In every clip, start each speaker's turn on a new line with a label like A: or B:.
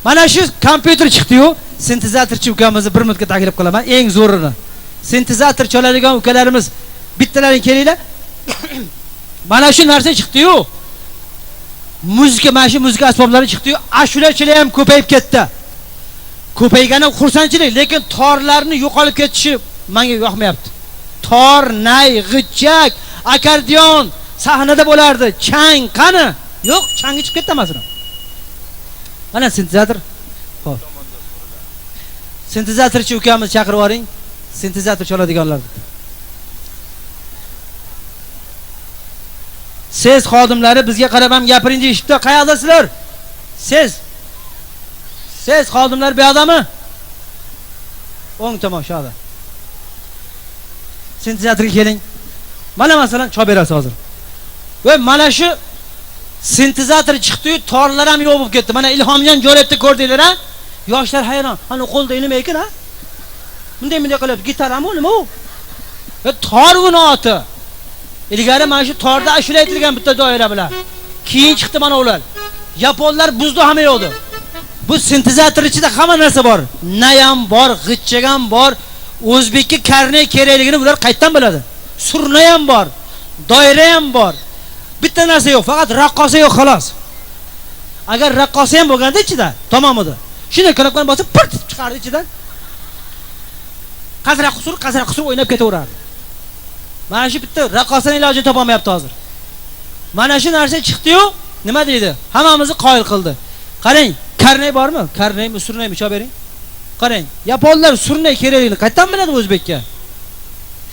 A: Mana shu kompyuter chiqdi-yu, sintezatorchi ukamizni bir minutga taklif qilaman, eng zo'rini. Sintezator chaladigan ukalarimiz bittalaring kelinglar. Mana shu narsa chiqdi-yu. Muzika, mana shu muzika asboblari chiqdi-yu, ashulachilar ham ko'payib ketdi. Ko'paygani xursandchilik, lekin torlarni yo'qolib ketishi menga yoqmayapti. Tor, nay, g'ichak, akordeon sahnada bo'lardi. Chang qani? Yo'q, changi chiqib ketdi masalan. Mana sintezator. Xo'p. Sintezatorchi ukamiz chaqirib yuboring. Sintezator chaladiganlar. Sez xodimlari bizga qarab ham gapiring deyishibdi. Qayerdasizlar? Sez. Sez xodimlar bu yoqdami? O'ng tomon shu yoqda. Sintezatorga keling. Mana masalan chop berasiz hozir. Va mana shu sintezator chiqdi-yu, torlar ham yo'q bo'lib ketdi. Mana Ilhomjon Jo'rayevni ko'rdinglar, ha? Yoshlar hayron. Ana qo'lda nima ekan, ha? Bunday bunday qilyapti. Gitarami u nima u? Tor uni oti. Ilgari mana shu torda ashula aytilgan bitta doira bilan. Keyin chiqdi mana ular. Yaponlar buzdi hamma yo'qdi. Bu sintezator ichida hamma narsa bor. Nay ham bor, g'ichchak ham bor. O'zbekka karnay kerakligini ular qayerdan biladi? Surnay ham bor, doira ham bor. Bitta narsa yo'q, faqat raqqosa yo'q xolos. Agar raqqosa ham bo'lganda ichida, tamom edi. Shunday knopkani bosib pirt etib chiqardi ichidan. Qazra qusur, qazra qusur o'ynab ketaverardi. Mana shu bitta raqqosaning ilojini topa olmayapti hozir. Mana shu narsa chiqdi-yu, nima deydi? Hammamizni qoyil qildi. Qarang, karnay bormi? Karnaymi, surnaymi chop bering. Qarang, yaponlar surnay kerakligini qayerdan biladi o'zbekka?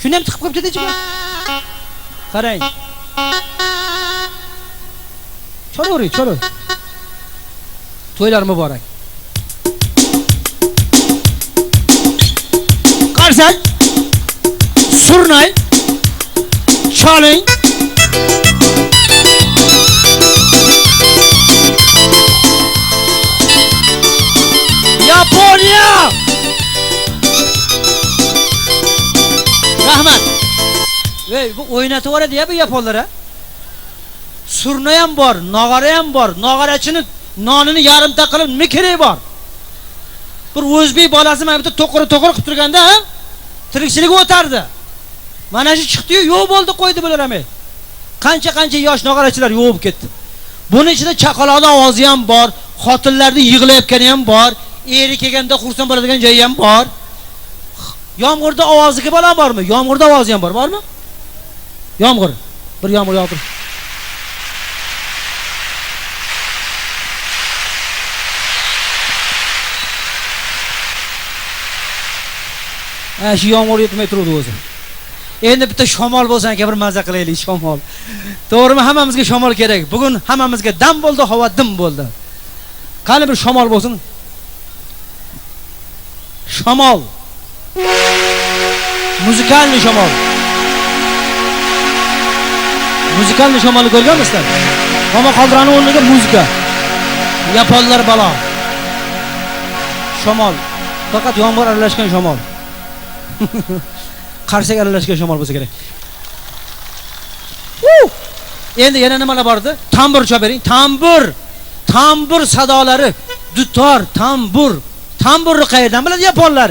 A: Shuni ham tiqib qo'yibdi ichiga. Qarang. Chalavering, chalavering. To'ylar muborak. Qarsak, surnay, chaling. Yaponiya! Rahmat. Ey, bu o'ynatib yuboradi-ya bu yaponlar, ha? Surnay ham bor, nog'ora ham bor. Nog'orachini nonini yarimta qilib nima kerak bor? Bir o'zbek bolasi mana bitta to'qiri-to'qiri qilib turganda, ha? Tirikchilik o'tardi. Mana shu chiqdi-yu, yo'q bo'ldi, qo'ydi bular ham. Qancha-qancha yosh nog'orachilar yo'q bo'lib ketdi. Buni ichida chaqaloqning ovozi ham bor, xotinlarning yig'layotgani ham bor, eri kelganda xursand bo'ladigan joyi ham bor. Yomg'irda ovoziga bola bormi? Yomg'irda ovozi ham bor, bormi? Yomg'ir. Bir yomg'ir yog'di. Ha, shu yomg'ir yetmay turdi o'zi. Endi bitta shamol bo'lsa aka bir maza qilaylik, shamol. To'g'rimi? Hammamizga shamol kerak. Bugun hammamizga dam bo'ldi, havo dim bo'ldi. Qani bir shamol bo'lsin. Shamol. Muzikalniy shamol. Muzikalniy shamolni ko'rganmisizlar? Momaqaldirani o'rniga muzika. Yaponlar balo. Shamol. Faqat yomg'ir aralashgan shamol. Qarsak aralashgan shamol bo'lsa kerak. Endi yana nimalar bor edi? Tambur chop bering. Tambur. Tambur sadolari, dutor, tambur. Tamburni qayerdan biladi yaponlar?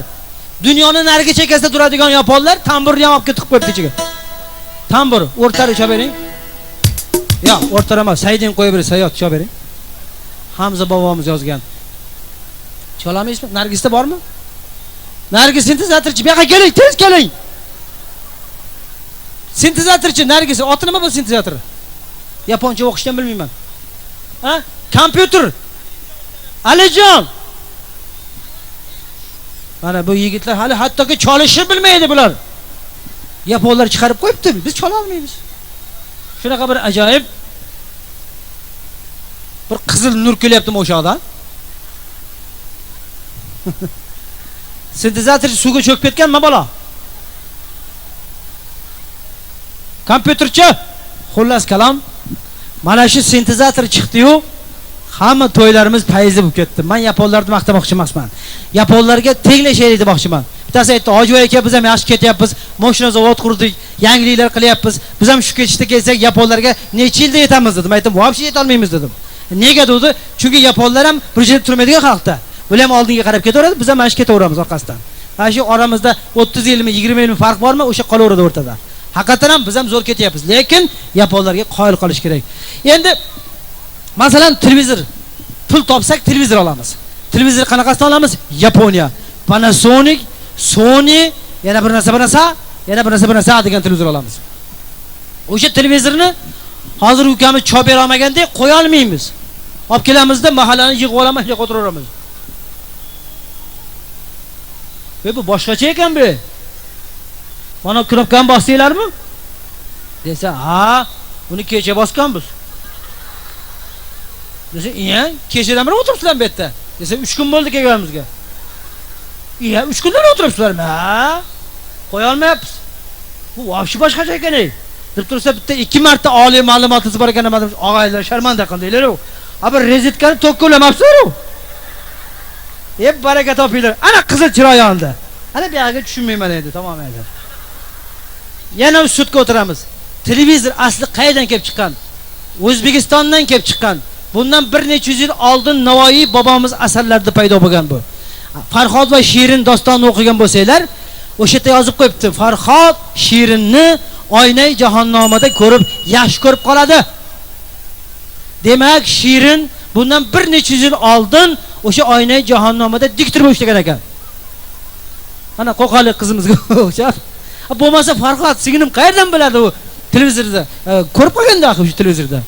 A: Dunyoni narigi chekkasida turadigan yaponlar tamburni ham olib ketib qo'yibdi ichiga. Tambur, o'rtari chop bering. Yo'q, o'rtar emas, saydin qo'yib bering, sayot chop bering. Hamza bobomiz yozgan. Cholamaysizmi? Nargisda bormi? Nargis sintezatorchi, bu yoqqa keling, tez keling. Sintezatorchi Nargis, oti nima bu sintezator? Yaponcha o'qishdan bilmayman. Ha? Kompyuter. Alijon. Mana bu yigitlar hali hattoki chalishni bilmaydi bular. Yaponlar chiqarib qo'yibdi, biz chala olmaymiz. Shunaqa bir ajoyib bir qizil nur kelyaptimi o'sha yoqdan? Sintezator suvga cho'kib ketganmi bola? Kompyuterchi, xullas kalom, mana shu sintezator chiqdi-yu, hamma to'ylarimiz fayzli bo'lib ketdi. Men yaponlarni maqtamoqchi emasman. Yaponlarga tenglashaylik demoqchiman. Bittasi aytdi, Hojiboy aka, biz ham yaxshi ketyapmiz, mashina zavod qurdik, yangiliklar qilyapmiz. Biz ham shu ketishda kelsak, yaponlarga necha yilda yetamiz dedim. Aytdim, вообще yeta olmaymiz dedim. Nega dedi? Chunki yaponlar ham bir yerda turmaydigan xalqda. Bular ham oldinga qarab ketaveradi, biz ham mana shu ketaveramiz orqasidan. Mana shu oramizda 30 yilmi, 20 yilmi farq bormi, o'sha qolaveradi o'rtada. Haqiqatan ham biz ham zo'r ketyapmiz, lekin yaponlarga qoyil qolish kerak. Endi masalan televizor, pul topsak televizor olamiz. Televizor qanaqasini olamiz? Yaponiya, Panasonic, Sony, yana bir narsa bir narsa, yana bir narsa bir narsa degan televizor olamiz. O'sha televizorni hozir ukamiz chop bera olmagandek qo'ya olmaymiz. Olib kelamizda mahallani yig'ib olaman, yo'q o'tiraveramiz. Ve bu boshqacha ekan bu. Mana knopkani bosdinglarmi? Desa, ha, buni kecha bosganmiz. Desa, iya, kechadan beri o'tiribsizlar bu yerda. Desa, 3 kun bo'ldi kelganimizga. Iya, 3 kundan o'tiribsizlarmi? Ha? Qo'ya olmayapmiz. Bu vobshe boshqacha ekan ey. Deb tursa bitta 2 marta oliy ma'lumotingiz bor ekan nima deb og'aylar sharmanda qildinglar-u. Ha bir rozetkani tokka ulamabsizlar-u. Ey baraka topinglar. Ana qizil chiroy yondi. Ana bu yerga tushunmayman endi, tamom endi. Yana sudga o'tiramiz. Televizor asli qayerdan kelib chiqqan? O'zbekistondan kelib chiqqan. Bundan bir necha yuz yil oldin Navoiy bobomiz asarlarida paydo bo'lgan bu. Farhod va Shirin dostonini o'qigan bo'lsanglar, o'sha yerda yozib qo'yibdi. Farhod Shirinni oynay jahonnomada ko'rib, yaxshi ko'rib qoladi. Demak, Shirin bundan bir necha yuz yil oldin o'sha oynay jahonnomada diktor bo'lib ishlagan ekan. Mana qo'qonlik qizimizga o'xshab. Bo'lmasa Farhod singlim qayerdan biladi u televizorda? Ko'rib qolganda axir o'sha televizorda.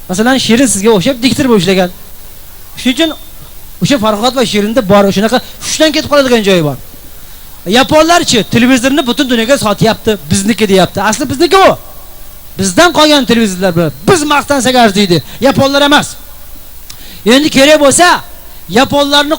A: Masalan, Shirin sizga o'xshab diktor bo'lib ishlagan. Shuning uchun o'sha Farhod va Shirinda bor shunaqa hushdan ketib qoladigan joyi bor. Yaponlarchi televizorni butun dunyoga sotyapti, bizniki deyapti. Asli bizniki u. Bizdan qolgan televizorlar bilan biz maqtansak arziydi. Yaponlar emas. Endi kerak bo'lsa, yaponlarni